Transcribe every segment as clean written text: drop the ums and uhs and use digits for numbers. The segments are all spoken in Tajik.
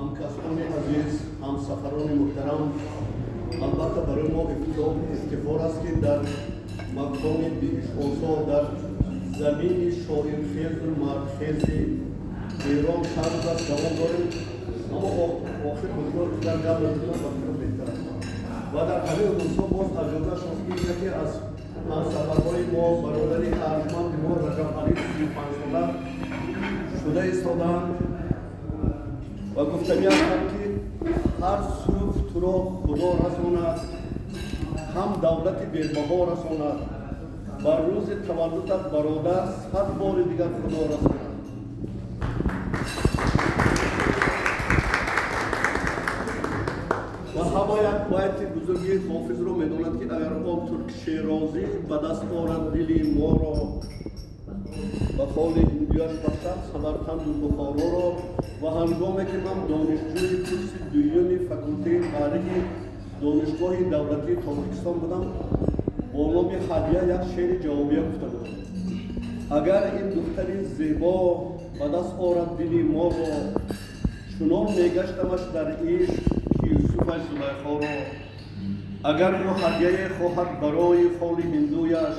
Ҳамкасбони азиз, ҳамсафарони муҳтарам, албатта барои мо ифтихор аст, ки дар макони биҳиштосо, дар замини шоирхезу мардхези Эрон чанд рӯз аст давом дорем, аммо охир рӯзгор дар гап назидан ба фикрам беҳтар аст. Ва дар ҳамин рӯзҳо боз аҷоибаш аст, ки яке аз ҳамсафарҳои мо, бародари арҷманди мо Раҷабалӣ 35сола шуда истодаанд ва гуфтанӣ ҳастам, ки ҳар субҳ туро Худо расонад, ҳам давлати бебаҳо расонад, бар рӯзи таваллудат, бародар, 100 бори дигар Худо расонад. Ва ҳама як байти бузурги Ҳофизро медонад, ки агар он турк Шерозӣ ба даст орад дили моро, ба фоли ҳиндуяш бахшад Самарқанду Бухороро. Ва ҳангоме ки ман донишҷӯи курси дуюми факултети таърихи Донишгоҳи давлатии Тоҷикистон будам, бо номи Ҳадия як шеъри ҷавобия гуфта будам. Агар ин духтари зебо ба даст орад дили моро, чунон мегаштамаш дар ишқ, ки Юсуфаш Зулайхоро. Агар ӯ ҳадияе хоҳад барои фоли ҳиндуяш,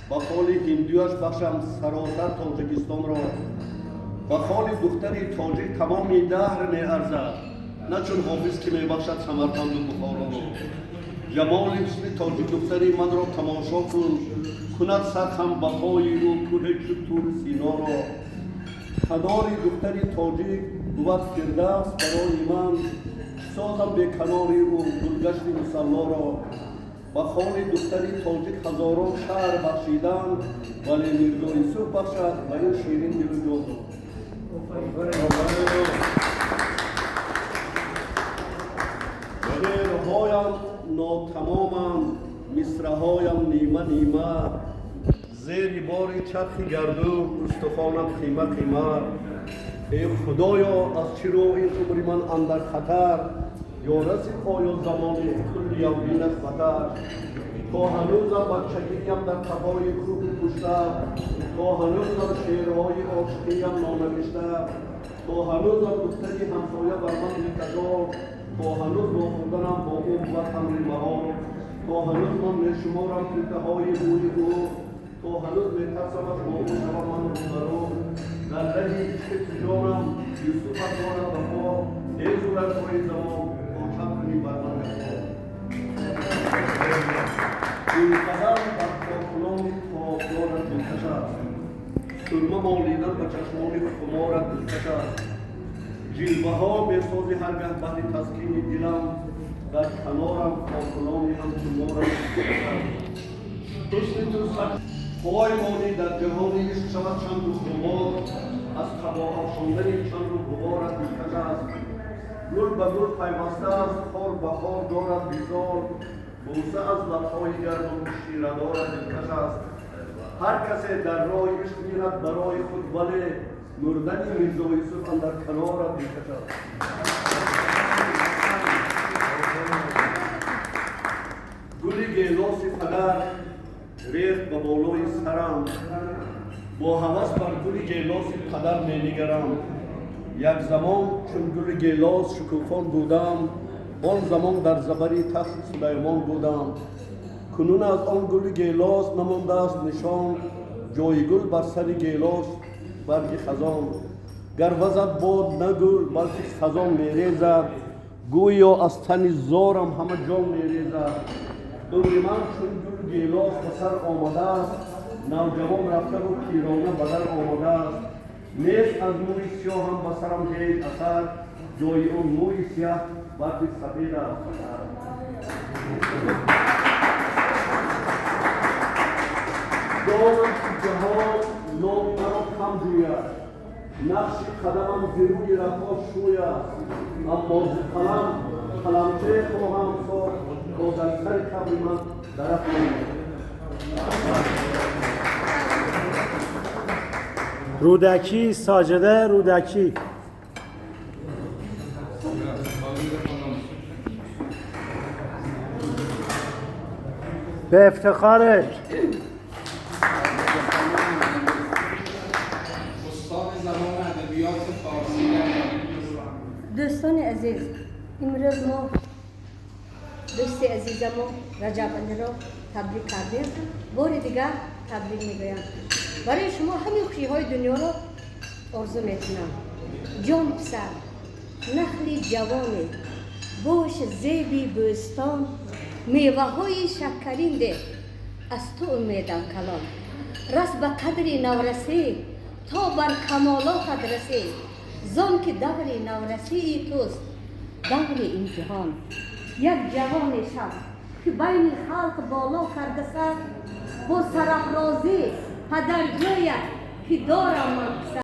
ба фоли ҳиндуяш бахшам саросар Тоҷикистонро. Ба фоли духтари тоҷик тамоми даҳр меарзад, на чун Ҳофиз, ки мебахшад Самарқанду Бухороро. Ҷамоли ҳусни тоҷик духтари манро тамошо кун, кунад сархам ба пои ӯ кӯҳи чу Тури Синоро. Канори духтари тоҷик бувад Фирдавс барои ман, чӣ созам беканори ӯ гулгашти мусаллоро. Ба холи духтари тоҷик ҳазорон шаҳр бахшидам, вале Мирзо Юсуф бахшад ба ин ширин дилу ҷонро. Шеърҳоям нотамоманд, мисраҳоям нима нима, зери бори чархи гардун устухонам қима қима. Эй Худоё, аз чӣ рӯ ин умри ман андар хатар, ё расид оё замони кулли явминат батар? То ҳанӯзам бачагиям дар қафои кӯҳи пушта, то ҳанӯзам шеърҳои ошиқиям нонавишта, то ҳанӯзам духтари ҳамсоя бар ман дилкашор, то ҳанӯз вохӯрданам бо ӯ бувад амри маҳол, то ҳанӯз ман мешуморам килтаҳои мӯи ӯ, то ҳанӯз метарсамаш бо ӯ шавам ман рӯбарӯ. Дар раҳи ишқи ту ҷонам Юсуфат дорад вафо, эй Зулайхои замон, то чанд кунӣ бар ман ҷафо? Ин қадар бар покунони тобдорат дилкаш аст, сурма молидан ба чашмони хуморат дилкаш аст. Ҷилваҳо месозӣ ҳар гаҳ баҳри таскини дилам, дар канорам покунони ҳамчу морат дилкаш аст. Ҳусни ту пой монӣ дар ҷаҳони ишқ шавад чанду ғубор, аз қабоафшондани чанду ғуборат дилкаш аст. Гул ба гул пайваста аст, хор ба хор дорад висол, бӯса аз лабҳои гарму ширадорат дилкаш аст. Ҳар касе дар роҳи ишқ мирад барои худ, вале мурдани Мирзо Юсуф андар канорат дилкаш аст. Гули гелоси падар рехт ба болои сарам, бо ҳавас бар гули гелоси падар менигарам. Як замон чун гули гелос шукуфон будам, он замон дар забари тахти Сулаймон будам. Кунун аз он гули гелос намондааст нишон, ҷои гул бар сари гелос барги хазон. Гар вазад бод на гул, балки хазон мерезад, гӯё аз тани зорам ҳама ҷон мерезад. Умри ман чун гул гелос ба сар омадааст, навҷавон рафтаву пирона ба дар омадааст. Нест аз мӯи сиёҳам ба сарам ҳеҷ асар, ҷои он мӯи сиёҳ барфи сафед аст. Донам, ки ҷаҳон номи маро кам ҷӯяд, нақши қадамам зи рӯи раҳҳо шӯяд, аммо зи қалам қаламчае хоҳам сохт, то дар сари қабри ман дарахт монад. رودکی، ساجده رودکی. به افتخارش. استاد زبان ادبیات فارسی در Дӯстони азиз, имрӯз мо дӯсти азизамо Раҷабалиро табрик кардем. Бори дигар табрик мегӯям. Барои шумо ҳамин хушиҳои дунёро орзу мекунам. Ҷон писар, нахли ҷавоне бош, зеби бӯстон, меваҳои шаккарин деҳ, аз ту умедам калон. Рас ба қадри наврасӣ, то бар камолотат расӣ, зон ки даври наврасии туст даври имтиҳон. Як ҷавоне шав, ки байни халқ боло карда сар, бо сарафрозӣ падар гӯяд, ки дорам ман писар.